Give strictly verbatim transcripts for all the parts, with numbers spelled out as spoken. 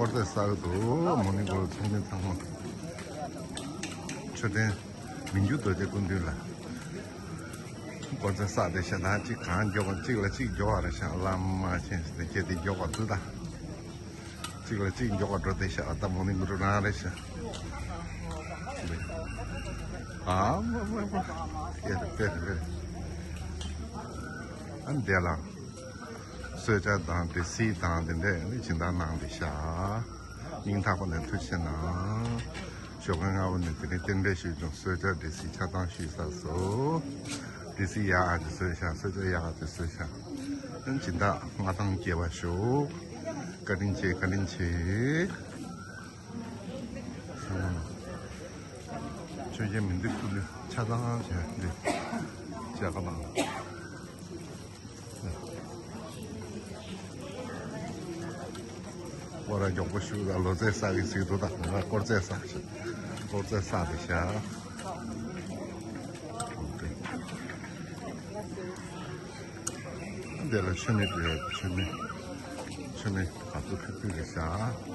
དཀོར་རྫས་བསགས་འདུག་མོ་ནི་གོ་ཚོགས་མི་ཚང་མ། མཆོད་རྟེན་མི་འགྱུར་རྡོ་རྗེ་སྐུ་མདུན་ལ། དཀོར་རྫས་བསགས་ཏེ་ཤ་དང་གཅིག་གང་མགྱོགས་པ་གཅིག་ལ་གཅིག་མགྱོགས་པ་རེད་ཤག་བླ་མ་མཁྱེན་ཟེར་ཏེ་ཁྱེད་དེ་མགྱོགས་པ་འདུག་ད། གཅིག་ལ་གཅིག་མགྱོགས་པ་འགྲོ་བསྡད་ཤག་ད་མོ་ནི་གུ་རུ་རང་རེད་ཤག་ཨ་མ་མ་མ། ཨེ་རེད་པེ་རེད་པེ་རེད། ཨ་འདས་ལ། གསོལ་ཇ་དང་འབྲས་སིལ་དང་དེ་འདྲས་ནི་སྦྱིན་བདག་གནང་བསྡད་ཤག་སྙིང་ཐག་པ་ནས་ཐུགས་རྗེ་གནང་། ཞོགས་ཀ་སྔ་པོ་ནས་དེ་རིང་རྟེན་འབྲེལ་ཞུས་བྱུང་། གསོལ་ཇ་འབྲས་སིལ་ཆ་ཚང་ཞུས་ཚར་སོང་། འབྲས་སིལ་ཡག་ག་ཅིག་གསོལ་ཤག་གསོལ་ཇ་ཡག་ག་ཅིག་གསོལ་ཤག་སྦྱིན་བདག་མངའ་ཐང་རྒྱས་པ་ཤོག་བཀའ་དྲིན་ཆེ། བཀའ་དྲིན་ཆེ། ཆོས་རྒྱལ་མི་འདི་ཁུ་ལུ་ཆ་ཚང་བྱས་འདི་བྱས་ཀ་ལ། སྐོར་ར་མགྱོགས་པོ་ཞུགས་ད། ལོ་ཙཱའི་ས་གི་ཟིག་འདུག་ད་ང་སྐོར་རྫས་བསགས་ཤག་སྐོར་རྫས་བསགས་ཏེ་ཤག་འདི་ལ་མཆོད་མེ་སྤྲོད་ཡ། མཆོད་མེ་མཆོད་མེ་ག་ཚོད་ཕུལ་ཕུལ་རེད་ཤག་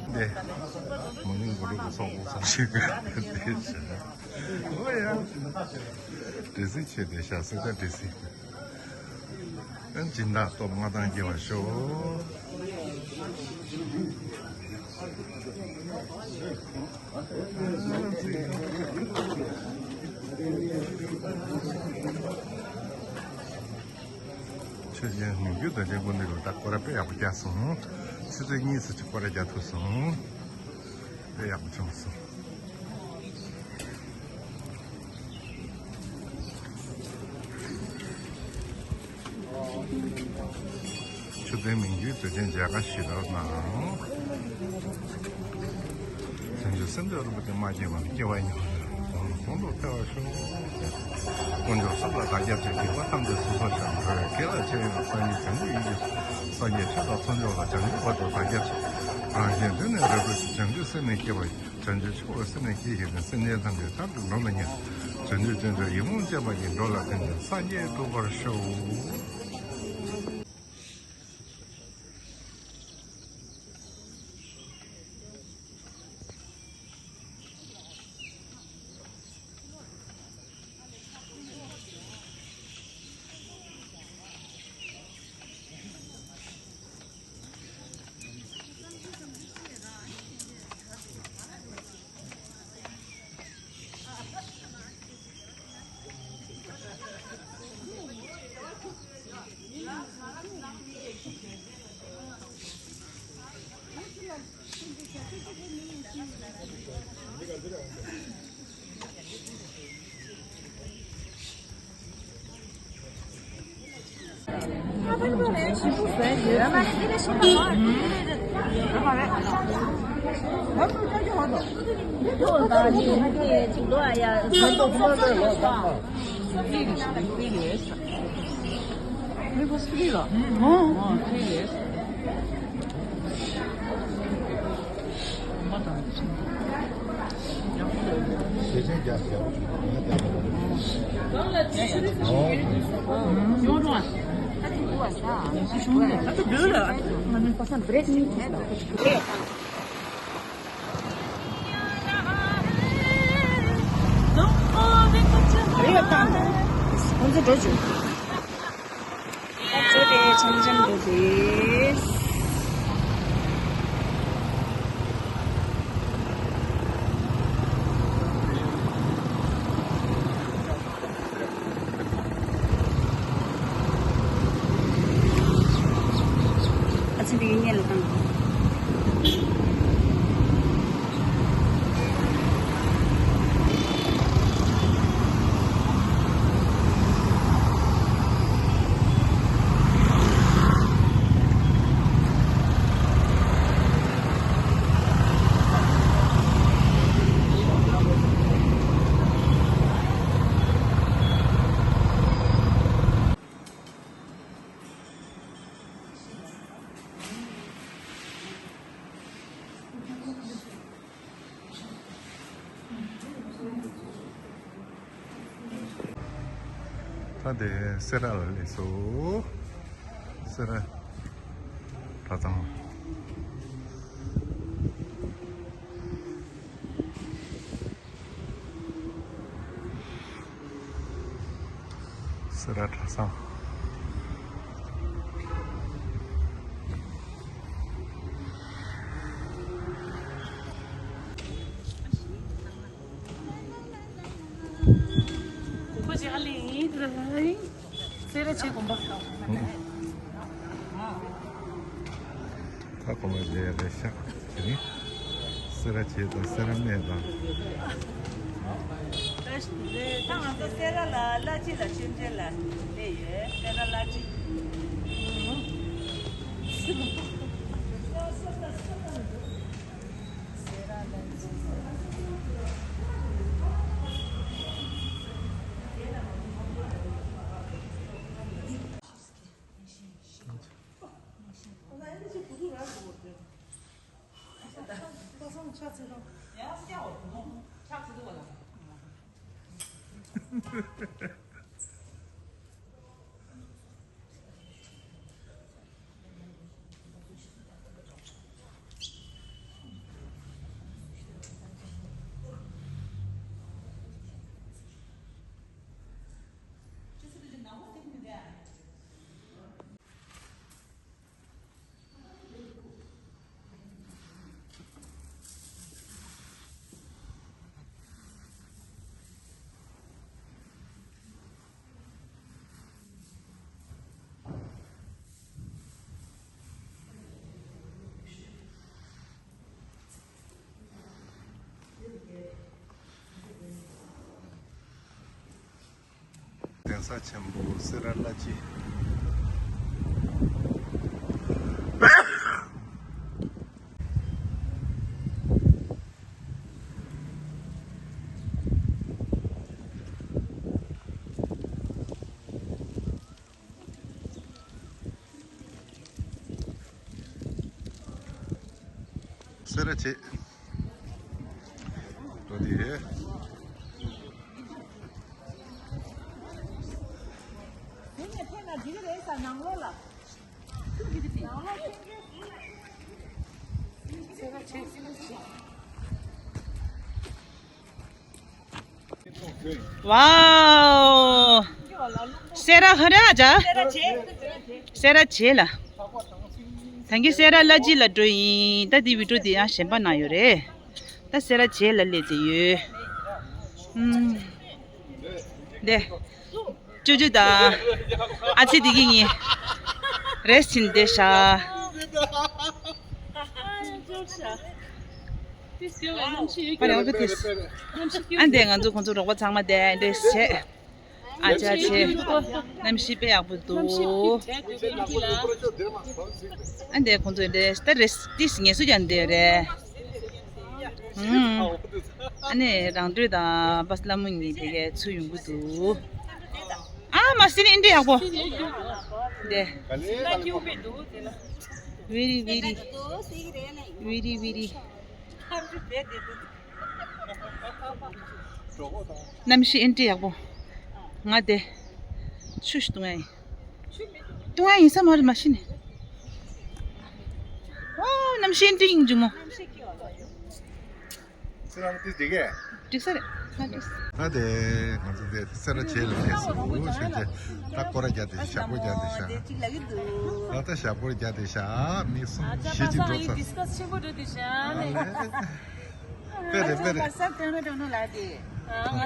ནས་མ་ནིང་གོ་རུ་གི་སོག་པོ་སོག་ཞིག་གི་འོ་ཡ། འདྲེ་སྲིན་ཆེ་དེ་ཤ་སྲིན་ཀ་འདྲེ་སྲིན། སྦྱིན་བདག་སྟོབས་མངའ་ཐང་རྒྱས་པར་ཤོག་ཆོས་རྒྱལ་མི་འགྱུར་རྡོ་རྗེ་སྐུ་མདུན་ལ་ད་སྐོར་ར་དཔེ་ཡག་པོ་རྒྱག་སོང་། ཆུ་ཚོད་གཉིས་ཙམ་ཅིག་སྐོར་ར་རྒྱག་ཐུབ་སོང་། དཔེ་ཡག་པོ་བྱུང་སོང་། མཆོད་རྟེན་མི་འགྱུར་རྡོ་རྗེ་མཇལ་ཁ་ཞུས་རོགས་གནང་། བྱང་ཆུབ་སེམས་མཆོག་རིན་པོ་ཆེ་མ་སྐྱེས་པ་ནས་སྐྱེ་བ་ཡིན་ནོ། གོང་དུ་འཕེལ་བར་ཤོག་དཀོན་མཆོག་གསུམ་ལ་བདག་སྐྱབས་མཆི། སྡིག་པ་ཐམས་ཅད་སོ་སོར་བཤགས། འགྲོ་བའི་དགེ་ལ་རྗེས་ཡོང་སངས་རྒྱས་བྱང་ཆུབ་ཡིད་ཀྱི། སངས་རྒྱས་ཆོས་དང་ཚོགས་མཆོག་ལ། བྱང་ཆུབ་བར་དུ་བདག་སྐྱབས་མཆི། རང་གཞན་དོན་ནི་རབ་བསྒྲུབས་ཤིང་། བྱང་ཆུབ་སེམས་ནི་བསྐྱེད་པར་བགྱི། བྱང་ཆུབ་མཆོག་གི་སེམས་ནི་བསྐྱེད་བཞིན་ནས། སེམས་ཅན་ཐམས་ཅད་མཐར་ཐུག་འགྲོ་ལ་སྙེག་བྱང་ཆུབ་ཅན་དུ་ཡིད་འོང་སྤྱད་པ་ཉིད། འགྲོ་ལ་ཕན་ཕྱིར་སངས་རྒྱས་འགྲུབ་པར་ཤོག་རེད་ཡ་ད། ཁོང་ཚོ་འགྲོ་བྱུང་། ད་འགྲོ་དེ་འཆམ་འཆམ་འགྲོ་དེ། ཨ་ཙི་འདི་གི་སྔོན་ལ་བཏང་། ད་དེ་སེ་ར་ལ་སླེབས་སོང་། སེ་ར་གྲྭ་ཚང་། སེ་ར་གྲྭ་ཚང་། ཁོ་ཅི་ཧ་ལས་ཡིན་ད། སེ་ར་བྱེས་དགོན་པ། ད་གོང་མ་ལས་རེད་ཤག་དེ་ནི་སེ་ར་བྱེས་དང་སེ་ར་སྨད་དང་། ད་ང་ཚོ་སེ་ར་ལ་བླ་སྤྱི་ལ་ཆོས་འབྲེལ་ལ་སླེབས་ཡོད། སེ་ར་བླ་སྤྱི། གདན་ས་ཆེན་པོ་སེ་ར་བླ་སྤྱི། སེ་ར་བྱེས། འགྲོ་དེ་རེད། དེ་ནས་ཕེབས་ན་འགྲིག་གི་རེད་ས། ནང་ལོགས་ལ། སེ་ར་བྱེས། སེ་ར་བྱེས། ཝའོ། སེ་ར་ཧ་ར་ཅ། སེ་ར་བྱེས་ལ། ད་གིན་སེ་ར་བླ་སྤྱི་ལ་འགྲོ་ཡིན། ད་འདི་བི་ཌིའོ་འདི་ཡང་གཞན་པ་ནང་ཡོད་རེད། ད་སེ་ར་བྱེས་ལ་སླེབས་བསྡད་ཡོད། ཨུམ། འདི། ཅོ་ཅོ་དང་། ཨ་ཚེ་བདེ་སྐྱིད་གཉིས། རེས་ཕྱིན་བསྡད་ཤག་ཨ་རེ་ཨོ་ཁེ་ཏིས། ཨ་འདས་ང་ཚོ་ཁོང་ཚོ་རོགས་པ་ཚང་མ་བསྡད་འདྲེས་བྱས། ཨ་ཅག་བྱས། གནམ་གཤིས་དཔེ་ཡག་པོ་འདུག་ཨ་འདས་ཁོང་ཚོ་འདྲེས་ད་རེས་ཏིས་ངལ་གསོ་རྒྱག་འདོད་རེད། ཨ་ནི་རང་སྟོད་དང་བྷ་སི་ལྷ་མོ་གཉིས་དེ་གའི་ཚུར་ཡོང་གི་འདུག་ཨ་མ་སི་ནི་ཨིན་འདྲ་ཡག་པོ། དེ། ཝི་རི་ཝི་རི། ཝི་རི་ཝི་རི། གནམ་གཤིས་ཨིན་འདྲ་ཡག་པོ། ང་དེ། ཆུ་ཞིག་བཏུང་ཡ་ཡིན། བཏུང་ཡ་ཡིན་ས་མ་རེད་མ་གཞི་ནས། ཨོ་གནམ་གཤིས་ཨིན་འདྲ་ཡིན་འཇུ་མོ། ཁྱེད་རང་ཏིས་འགྲིག་གས། འགྲིག་ས་རེད། ང་འགྲིག་ས། ད་དེ་ང་ཚོ་དེ་སེ་ར་བྱེས་ལ་སླེབས་སོང་། ཞེས་བྱས། ད་སྐོར་ར་རྒྱག་དེ་ཞག་པོ་རྒྱག་དེ་ཤག་ད་ལྟ་ཞག་པོ་རྒྱག་དེ་ཤག་མི་གསུམ་བཞི་ཅིག་འགྲོ་ཚར། ཌི་སི་ཀ་སི་ཆེན་པོ་འགྲོ་དེ་ཤག་ལེ། དཔེ་རེད་དཔེ་རེད། ང་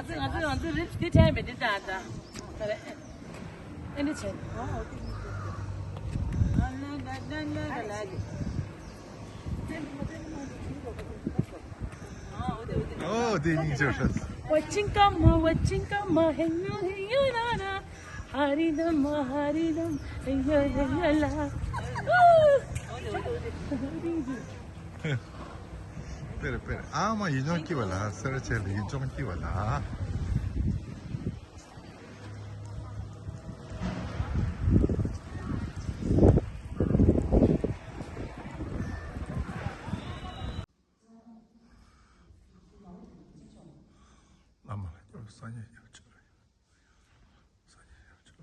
ཚོ་ང་ཚོ་ང་ཚོ་རིབ་དེ་ཆ་མེད་དེ་ད་ད། ད་རེད། ཨེ་འདྲ་བྱས། ཨོ་དེ་སྙིང་རྗེ་ཤོས། སྤེར་སྤེར་ཨ་མ་ཡིད་འཇོག་སྐྱིད་པ་ལ། སེ་ར་བྱེས་ལ་ཡིད་འཇོག་སྐྱིད་པ་ལ། བླ་མ་ལ་སྐྱབས་སངས་རྒྱས་སྐྱབས་མཆོག་ལ་ཡང་། སངས་རྒྱས་སྐྱབས་མཆོག།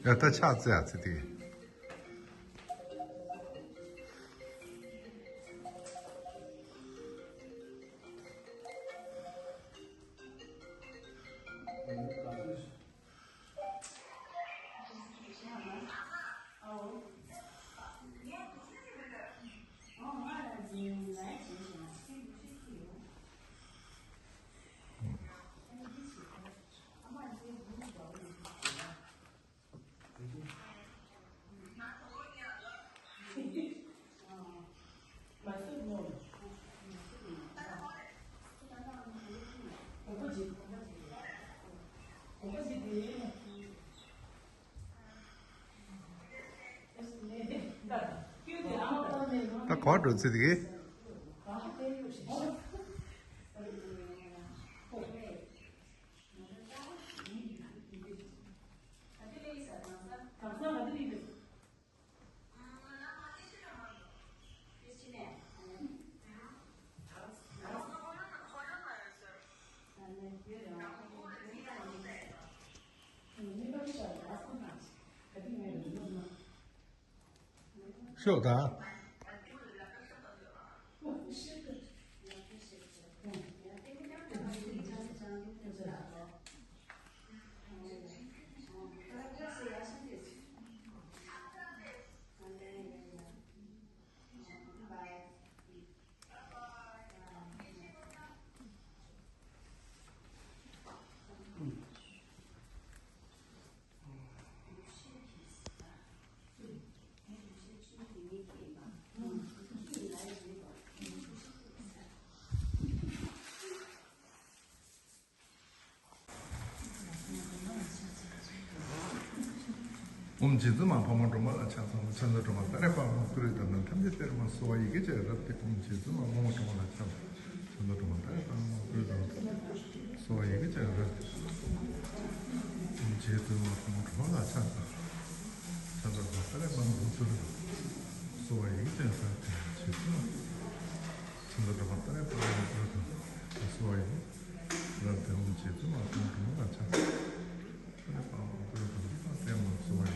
ཡ་ད་ཕྱག་འཚལ་ཡ་ཚེ་དེ། ད་ག་པར་འགྲོ་ཚེ་དེ་གི། ཤོག་དང་། ཨོཾ་རྗེ་བཙུན་མ་ཕག་མོ་སྒྲོལ་མ་ལ་ཕྱག་འཚལ་ལོ། ཕྱག་འཚལ་སྒྲོལ་མ་ཏཱ་རེ་པདྨ་ཀུན་ལས་བཏབ་ནས་ཐམས་ཅད་གཏོར་མ་གསོལ་བ་ཡི་གེ་བཅས་རབ་བཏབ། ཨོཾ་རྗེ་བཙུན་མ་ཕག་མོ་སྒྲོལ་མ་ལ་ཕྱག་འཚལ། ཕྱག་འཚལ་སྒྲོལ་མ་ཏཱ་རེ་པདྨ་ཀུན་ལས་བཏབ་ནས་གསོལ་བ་ཡི་གེ་བཅས་རབ་བཏབ། ཨོཾ་རྗེ་བཙུན་མ་ཕག་མོ་སྒྲོལ་མ་ལ་ཕྱག་འཚལ། ཕྱག་འཚལ་སྒྲོལ་མ་ཏཱ་རེ་པདྨ་ཀུན་ལས་བཏབ་ནས་གསོལ་བ་ཡི་གེ་བཅས་རབ་བཏབ། ཨོཾ་རྗེ་བཙུན་མ་ཕག་མོ་སྒྲོལ་མ་ཏཱ་རེ་པདྨ་ཀུན་ལས་བཏབ་ནས་གསོལ་བ་ཡི་གེ་རབ་བཏབ། ཨོཾ་རྗེ་བཙུན་མ་ཕག་མོ་སྒྲོལ་མ་ལ་ཕྱག་འཚལ། ཏཱ་རེ་པདྨ་ཀུན་ལས་བཏབ་ནས་ཏཱ་རེ་པདྨ་གསོལ་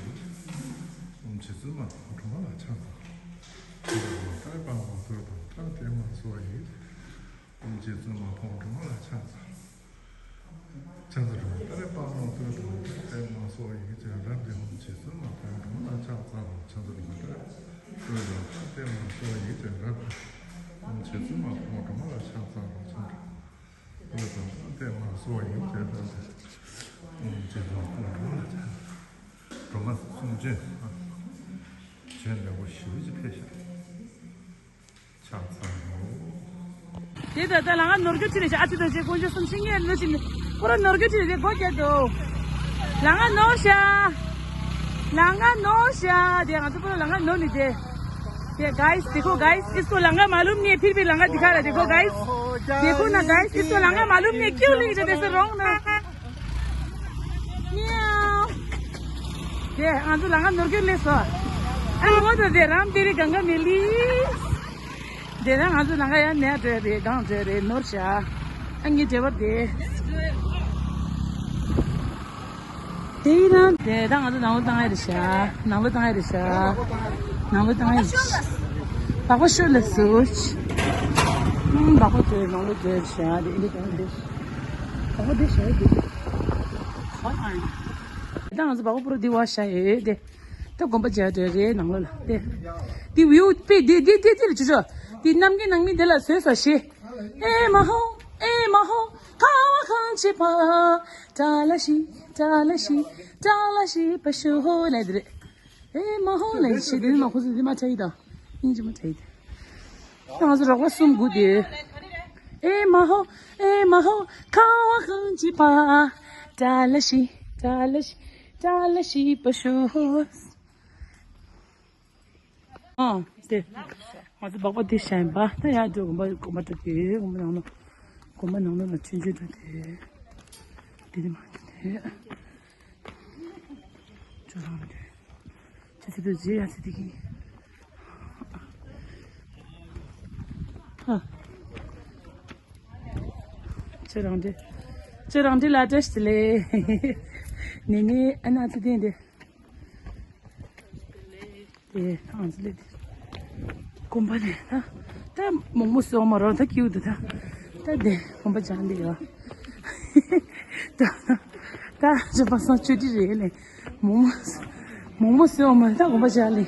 བ་ཡི་གེ། ཨོཾ་རྗེ་བཙུན་མ་ཕག་མོ་སྒྲོལ་མ་ལ་ཕྱག་འཚལ། ཏཱ་རེ་པདྨ་ཀུན་ལས་བཏབ་ནས་ཏཱ་རེ་པདྨ་གསོལ་བ་ཡི་གེ། ཨོཾ་རྗེ་བཙུན་མ་ཕག་མོ་སྒྲོལ་མ་ལ་ཕྱག་འཚལ། ཕྱག་འཚལ་སྒྲོལ་མ་ཏཱ་རེ་པདྨ་ཀུན་ལས་བཏབ་ནས་ཏཱ་རེ་པདྨ་གསོལ་བ་ཡི་གེ་བཅས་རབ་བཏབ། ཨོཾ་རྗེ་བཙུན་མ་ཕག་མོ་སྒྲོལ་མ་ལ་ཕྱག་འཚལ་ལོ། ཕྱག་འཚལ་སྒྲོལ་མ་ཏཱ་རེ་པདྨ་ཀུན་ལས་བཏབ་ནས་ཏཱ་རེ་པདྨ་གསོལ་བ་ཡི་གེ་བཅས་རབ་བཏབ། ཨོཾ་རྗེ་བཙུན་མ་ཕག་མོ་སྒྲོལ་མ་ལ་ཕྱག་འཚལ་ལོ། ཕྱག་འཚལ་སྒྲོལ་མ་ཏཱ་རེ་པདྨ་གསོལ་བ་ཡི་གེ་བཅས་རབ་བཏབ། ཨོཾ་རྗེ་བཙུན་མ་ཕག་མོ་སྒྲོལ་མ་ལ་ཕྱག་འཚལ། སྒྲོལ་མ་གསུང་ཆོས་ཆོས་ལེགས་པོ་ཞེ་པོ་ཅིག་ཕེབས་ཤག་ཕྱག་འཚལ་ལོ། དེ་ད་ལྟ་ལམ་ཁ་ནོར་རྒྱུ་ཁྲིད་ལས་ཤག་ཨ་ཙི་ད་ཅེ་དཀོན་མཆོག་གསུམ་ཤིང་ངེར་ལོ་ཅིག་པུ་ར་ནོར་རྒྱུ་ཁྲིད་ལས་ཅེ་སྒོ་བརྒྱབ་འདུག་ལམ་ཁ་ནོར་ཤག་ལམ་ཁ་ནོར་ཤག་དེ་ང་ཚོ་པུ་ར་ལམ་ཁ་ནོར་ནི་དེ། ये गाइस, देखो गाइस, इसको लंगा मालूम नहीं है, फिर भी लंगा दिखा रहा है। देखो गाइस, देखो ना गाइस, इसको लंगा मालूम नहीं है, क्यों नहीं जैसे रॉन्ग ना। म्याऊ। ये ང་ཚོ་ལམ་ཁ་ནོར་གྱི་ལས་སོ། ཨ་ངོ་ད་དེ་རང་དེ་རི་གང་ག་མེ་ལི། དེ་ན་ང་ཚོ་ལམ་ཁ་ཡང་ནས་འགྲོ་རེད་གང་འགྲོ་རེད་ནོར་ཤག་ཨ་ངའི་འབྲེལ་བ་དེ། དེ་ཡིན་ན་དེ་ད་ང་ཚོ་ནང་ལོགས་བཏང་ཡ་རེད་ཤག་ནང་ལོགས་བཏང་ཡ་རེད་ཤག་ནང་ལོགས་བཏང་ཡ་རེད་ཤག་བག་པ་ཤོར་ལ་སུ། ཨུམ་བག་པ་དེ་ནང་ལོགས་བསྡད་ཤག་དེ་འདི་གང་འདི། བག་པ་འདི་ཤག་འདི། ད་ང་ཚོ་བག་པ་པུ་ར་འདི་བ་ཤག་ཡོད་དེ། ད་དགོན་པ་མཇལ་འདོད་རེད་ནང་ལོགས་ལ་དེ། འདི་བིའུ་དཔེ་འདི་འདི་འདི་འདི་ལ་ཅོ་ཅོ། འདི་གནམ་གྱི་ནང་མི་འདི་ལ་བཟོས་ས་ཤེས། ཨེ་མ་ཧོ། ཨེ་མ་ཧོ། ཁ་བ་གང་བྱེད་པ། ཏཱ་ལ་ཤི། ཏཱ་ལ་ཤི། ཏཱ་ལ་ཤི་པ་ཤོ་ཧོ་ལ་དེ་རེད། ཨེ་མ་ཧོ་ལ་ཤི་དེ་ནི་མ་ཁོ་ཚོ་དེ་མ་ཆ་ཡི་ད། སྙིང་རྗེ་མ་ཆ་ཡི་དེ། ད་ང་ཚོ་རོགས་པ་གསུམ་དགུ་དེ། ཨེ་མ་ཧོ། ཨེ་མ་ཧོ། ཁ་བ་གང་བྱེད་པ། ཏཱ་ལ་ཤི། ཏཱ་ལ་ཤི། ཏཱ་ལ་ཤི་པ་ཤོ་ཧོ། ཨ། དེ། ང་ཚོ་སྦག་སྦག་དེ་བཤད་ཡིན་པ། ད་ཡར་འགྲོ་དགོན་པ་དགོན་པ་འགྲོ་དེ་དགོན་པ་ནང་ལ། དགོན་པ་ནང་ལ་ཆུང་ཆུང་འགྲོ་དེ། དེ་དེ་མ་འགྲོ་དེ། ཅོ་རང་འགྲོ། ཅི་ཚེ་དུ་རྗེ་ཡ་ཚེ་དེ་གི། ཨ། ཅོ་རང་འགྲོ། ཅོ་རང་འགྲོ་ལ་བཀྲ་ཤིས་བདེ་ལེགས། ནེ་ནེ་ཨ་ན་ཚེ་དེ་འདི། དེ་ཨང་ཙི་ལེ་དེ། དགོན་པ་ནས་ད། ད་མོག་མོག་སོང་མ་རོ་ད་ཀིའུ་དུ་ད། ད་དེ་དགོན་པ་སྦྱང་འདི་ཡོད། ད། ད་ཇོ་པ་སང་ཆུ་དྲི་རེད་ལེ། མོག་མོག་མོག་མོག་སོང་མ་ད་དགོན་པ་སྦྱང་ལེ།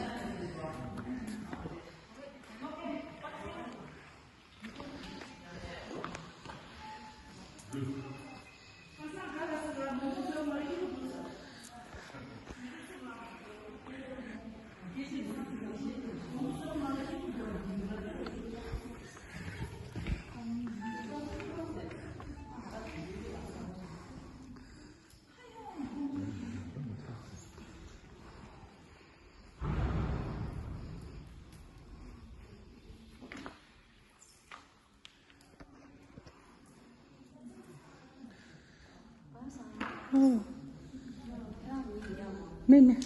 མེད་མེད།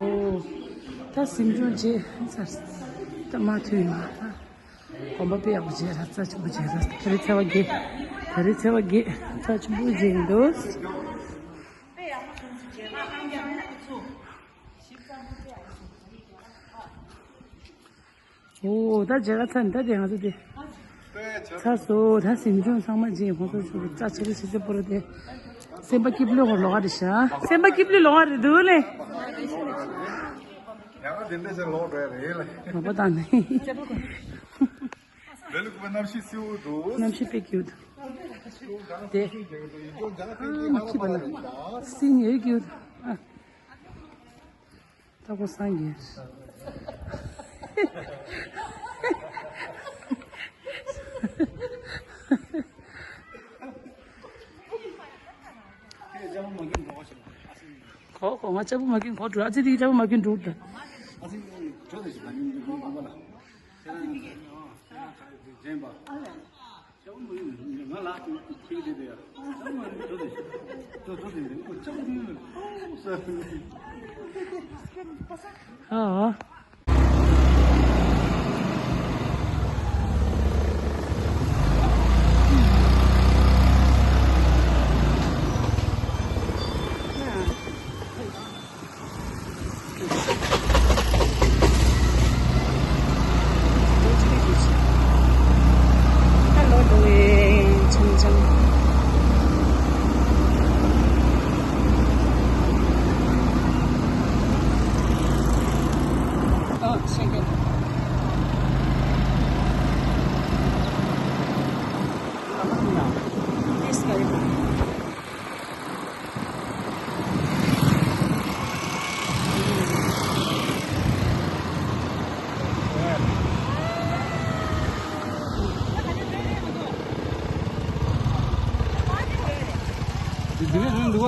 ཨོ། ད་གཟིམ་ཆུང་རྗེས་ཚར། ད་མ་ཐུག་ཡིན་ལ། དགོན་པ་དཔེ་ཡག་པོ་མཇལ་ར་རྩ་ཆེན་པོ་མཇལ་ར་ད་རེས་ཚེས་པ་བརྒྱད། ད་རེས་ཚེས་པ་བརྒྱད་རྩ་ཆེན་པོ་མཇལ་ཡིན་འདུག་ཨོ་ད་མཇལ་ཁ་ཚར་ནས་ད་དེ་ང་ཚོ་དེ། ཚར་སོང་། ད་གཟིམ་ཆུང་ཚང་མ་མཇལ། ཁོང་ཚོ་ཚོ་རྩ་ཆེ་རེ་ཆེ་ཆེ་པོ་རེད་དེ། སེམས་པ་སྐྱིད་པོ་ལོག་རེད་ཤག་སེམས་པ་སྐྱིད་པོ་ལོག་རེད་འདུག་ལེ། ཡང་དེ་འདྲ་ཞིག་ལོག་འགྲོ་ཡ་རེད་ལེ། ལོག་པ་དང་ནི། རེད་ལུག་པ་གནམ་གཤིས་བསིལ་བོ་འདུག་གནམ་གཤིས་དཔེ་སྐྱིད་པོ་འདུག་དེ། ཨ་མ་ཁྱི་པ་ལ། སིང་ཡོད་སྐྱིད་པོ་འདུག་ཨ། ལྟ་སྒོ་སངས་རྒྱས། གོ་གོ་ང་ལྕགས་པོ་མ་གིན་གོ་འགྲོ། ཨ་ཙི་དེ་ལྕགས་པོ་མ་གིན་འགྲོ་ད། ཨ།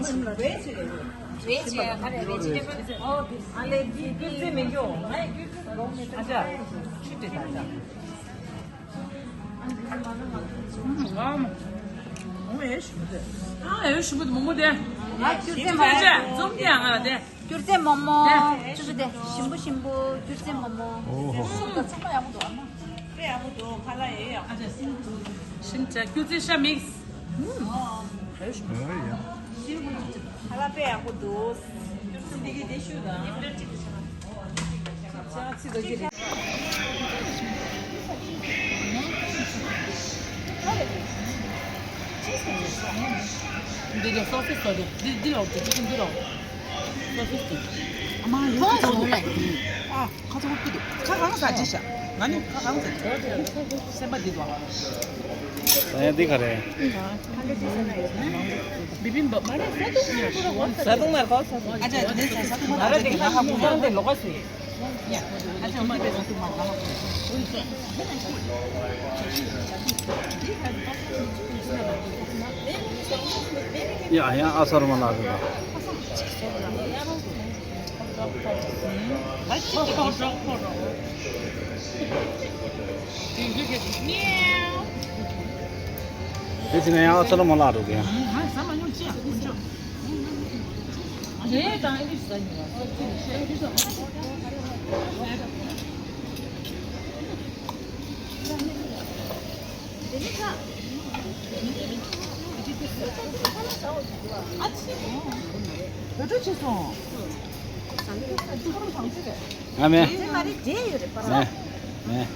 ཝེ་ཇི་ཝེ་ཇི་ཁ་རེ་ཝེ་ཇི་ཊེ་བལ། ཨ་ལེ་སྐྱུར་རྩི་མེད་ཀྱོ། ང་ཡི་སྐྱུར་རྩི་ཨ་ཅག་ཆུ་དེ་ད་ཅག་ཨ་ཨེ་ཞིམ་པོ་དེ། ཨ་ཨེ་ཞིམ་པོ་དེ་མོག་མོག་དེ། ང་སྐྱུར་རྩི་མོག་མོག་འཛོམས་ཀྱི་ཡ་ང་ལ་དེ། སྐྱུར་རྩི་མོག་མོག་དེ། ཆུ་ཆུ་དེ་ཞིམ་པོ་ཞིམ་པོ་སྐྱུར་རྩི་མོག་མོག་ཨོ་ཧོ། ཚང་མ་ཡག་པོ་འདུག་ཨ་མ། དཔེ་ཡག་པོ་འདུག་ཁ་ལག་ཡེ་ཡག་ཞིམ་ཅག་སྐྱུར་རྩི་ཤ་མིག་སི། ཨོ་ཡ། ཁ་ལག་དཔེ་ཡག་པོ་འདུག་འདི་གི་དེ་ཤུ་དང་། འདི་ལ་སོ་སོ་སོ་སོ་འདི་འདི་ལ་འདི་འདི་ལ་སོ་སོ་སོ། ཨ་མ་ཡོད་ཀྱི་ཚོགས་འདུ་ལ་ཡིན། ཨ་ཁ་ཚོགས་ཀྱི་འདུག་ཁ་གང་ཟ་ཅི་ཤ། ང་ནི་ཁ་གང་ཟ་ཅི། སེམས་པ་འདི་དང་། ད་ཡང་འདི་ག་རེད། བི་བི་འབབ་མ་རེད་ཟ་འདུག་ཟ་འདུག་མ་རེད་ཁོ་ཟ་འདུག་ཨ་ཅག་འདི་ཟ་ཟ་འདུག་མ་རེད་ཟ་འདུག་ང་ཧ་གོ་མ་རེད་ལོག་པ་ཟེར། ཨ་ཅག་འདི་བས་ཟ་འདུག་མ་རེད་ང་ཧ་གོ། ཡ་ཡ་ཨ་ཚ་རུ་མ་ལགས་རེད་པ། དེ་ཚེ་ནས་ཡང་ཚ་ལོ་མ་ལག་འགྲོ་གི། ང་མེད། མེད། མེད།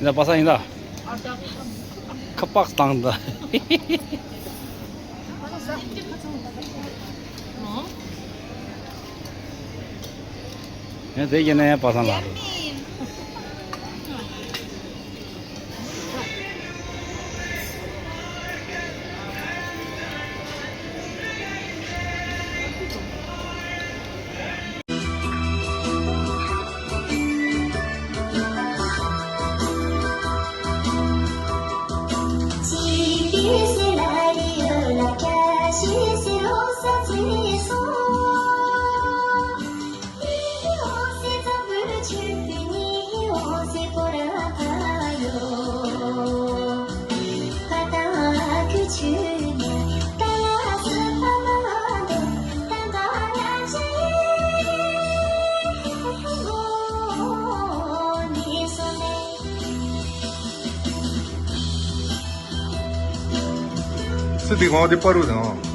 ཡིན་ད་པ་སངས་ཡིན་ད། ཁ་པགས་བཏང་ད། ཡང་དེ་གྱད་ནས་པ་སངས་ལ། སི་ཏི་གང་དེ་པ་རུ་དང་།